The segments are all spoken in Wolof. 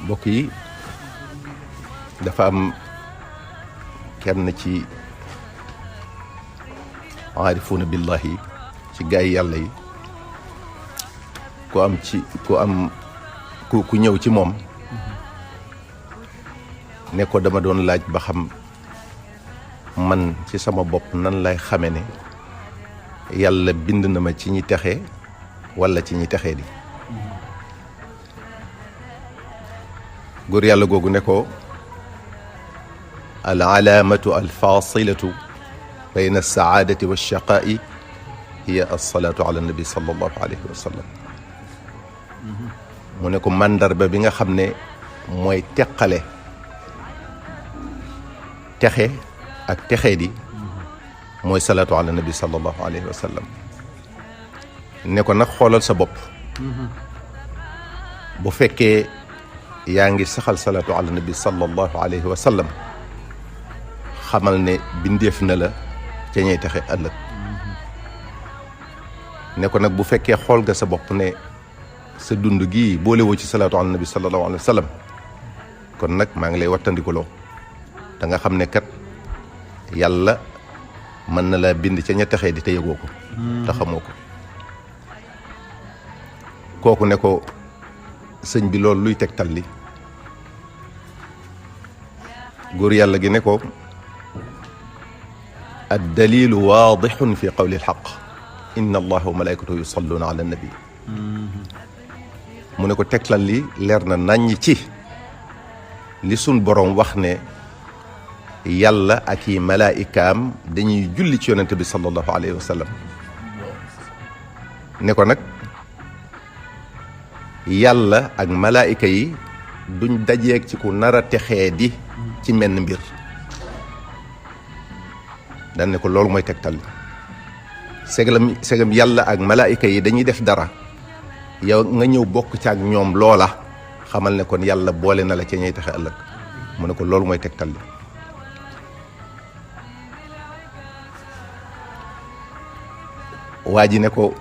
mbokk yi dafa am kenn ci aarifuuna billahi ci gaay yàlla yi ku ñëw ci moom ne ko dama doon laaj ba xam man ci sama bopp nan lay xame ne yàlla bind na ma ci ñi texe walla ci ñi texee di góor yàlla googu ne ko al alaamatu al fasilatu bayna alsaadati walshaqaa'i hiya alsalaatu ala nabi sallallahu alayhi wa sallam mu ne ko màndarba bi nga xam ne mooy teqale texe ak texee di mooy salaatu ala nabi sallallahu alayhi wa sallam ne ko nag xoolal sa bopp bu fekkee yaa ngi saxal salaatu ala nabi sallallahu alayhi wa sallam xamal ne bindeef na la ca ñey texe ëllëg ne ko nag bu fekkee xool nga sa bopp ne sa dund gii boolewoo ci salaatu ala nabi sallallahu alayhi wa sallam kon nag maa ngi lay wattandikuloo da nga xam ne kat yàlla mën na laa bind ca ña texee di te yëgoo ko te xamoo ko kooku ne ko sëñ bi loolu luy tegtal li góor yàlla gi ne ko ad dalilu waadixun fi qawli alxaq inna allaha wa malaikatahu yusalluna ala nabi mu ne ko tegtal li leer na naññ ci li sun boroom wax ne yàlla ak i malaayikaam dañuy julli ci yonente bi sallallahu alayhi wa sallam ne ko nag yàlla ak malaayika yi duñ dajeeg ci ku nar a texee di ci menn mbir dan ne ko loolu mooy tegtal segam yàlla ak malaayika yi dañuy def dara yow nga ñëw bokk ci ak ñoom loola xamal ne kon yàlla boole na la ca ñuy texe ëllëg mu ne ko loolu mooy tegtal li waa ji ne ko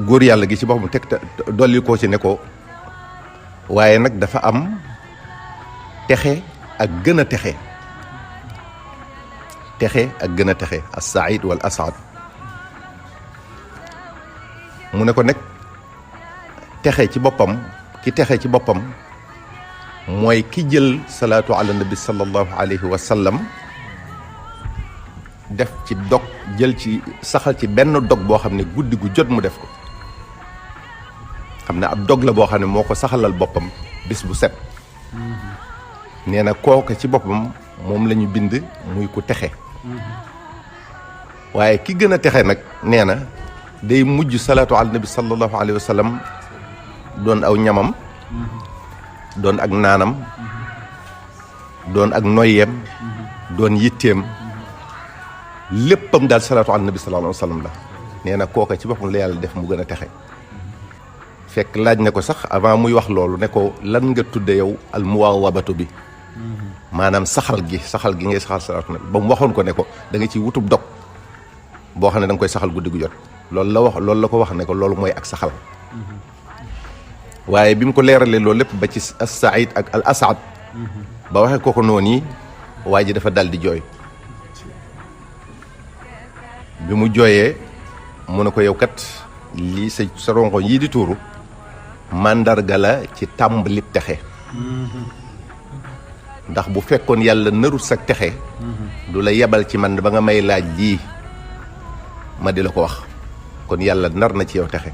góor yàlla gi ci boppam teg dolli koo ci ne ko waaye nag dafa am texe ak gën a texe ak gën a texe as-saïd wal asad mu ne ko nag texe ci boppam ki texe ci boppam mooy ki jël salaatu ala nabi sallallahu alayhi wa sallam def ci dog jël ci saxal ci benn dog boo xam ne guddi gu jot mu def ko xam ne ab dog la boo xam ne moo ko saxalal boppam bis bu set nee na kooka ci boppam moom la ñu bind muy ku texe waaye ki gën a texe nag nee na day mujj salaatu ala nabi sallallahu alayhi wa sallam doon aw ñamam doon ak naanam doon ak noyyeem doon yitteem léppam daal salaatu ala nabi sallallahu alayhi wa sallam la nee na kooka ci boppam la yàlla def mu gën a texe fekk laaj na ko sax avant muy wax loolu ne ko lan nga tudde yow al muwaadabatu bi maanaam saxal gi ngay saxal salaatu nabi ba mu waxoon ko ne ko da nga ciy wutub dog boo xam ne da nga koy saxal guddi gu jot loolu la ko wax ne ko loolu mooy ak saxal waaye bi mu ko leeralee loolu lépp ba ci as-saïd ak al asad ba waxee ko noonu yi waa ji dafa dal di jooy bi mu jooyee mu ne ko yow kat lii sa rongoñ yii di tuuru màndarga la ci tàmbali texe ndax bu fekkoon yàlla narut sa texe du la yebal ci man ba nga may laaj ji ma di la ko wax kon yàlla nar na ci yow texe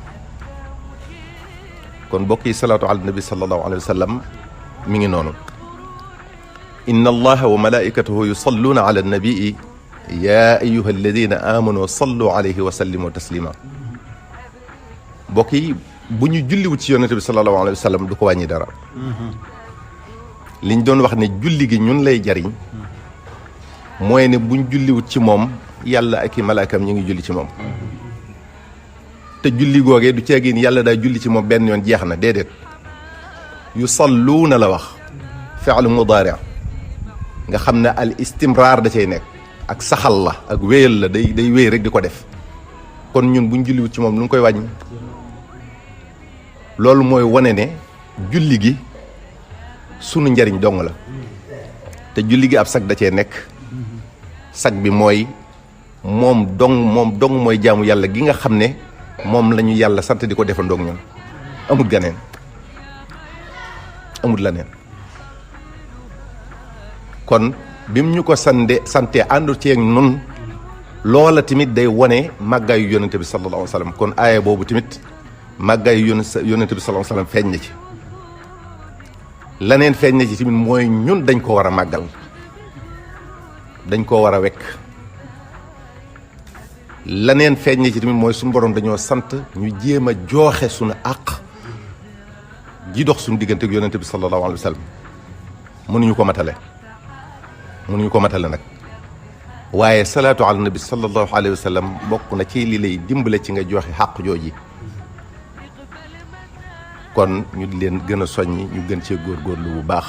kon bokk yi salaatu ala nabi sallallahu alayhi wa sallam mi ngi noonu inna allaha wa malaikatahu yusalluna ala nabii ya ayuha alladina amanu sallu alayhi wa sallimu taslima bokk yi bu ñu julliwut ci yonente bi sallallahu alayhi wa sallam du ko wàññi dara liñ doon wax ne julli gi ñun lay jariñ mooy ne buñ julliwut ci moom yàlla ak i malaakam ñu ngi julli ci moom te julli googee du ceegin yàlla daa julli ci moom benn yoon jeex na déedéet yusalluuna la wax fi'l mudaari' nga xam ne al istimraar da cay nekk ak saxal la ak wéyal la day wéy rek di ko def kon ñun buñ julliwut ci moom lu ngi koy wàññi loolu mooy wane ne julli gi sunu njariñ dong la te julli gi ab sag da cee nekk sag bi mooy moom dong mooy jaamu yàlla gi nga xam ne moom la ñu yàlla sant di ko defandoog ñun amul ganeen amul laneen kon bim ñu ko sante àndu ceeg nun loola tamit day wone màggaayu yonente bi sallallahu alayhi wa sallam kon aaya boobu tamit màggaayu yonente bi sallallahu alayhi wa sallam feeñ na ci laneen feeñ na ci tamit mooy ñun dañ ko war a màggal dañ koo war a wekk laneen feeñ na ci tamit mooy suñu borom dañoo sant ñu jéem a jooxe suñu àq ji dox suñu diggante ak yonente bi sallallahu alayhi wa sallam mënuñu ko matale nag waaye salaatu ala nabi sallallahu alayhi wa sallam bokk na ci li lay dimbale ci nga joxe xàq jooji kon ñu leen gën a soññi ñu gën cee góorgóorlu bu baax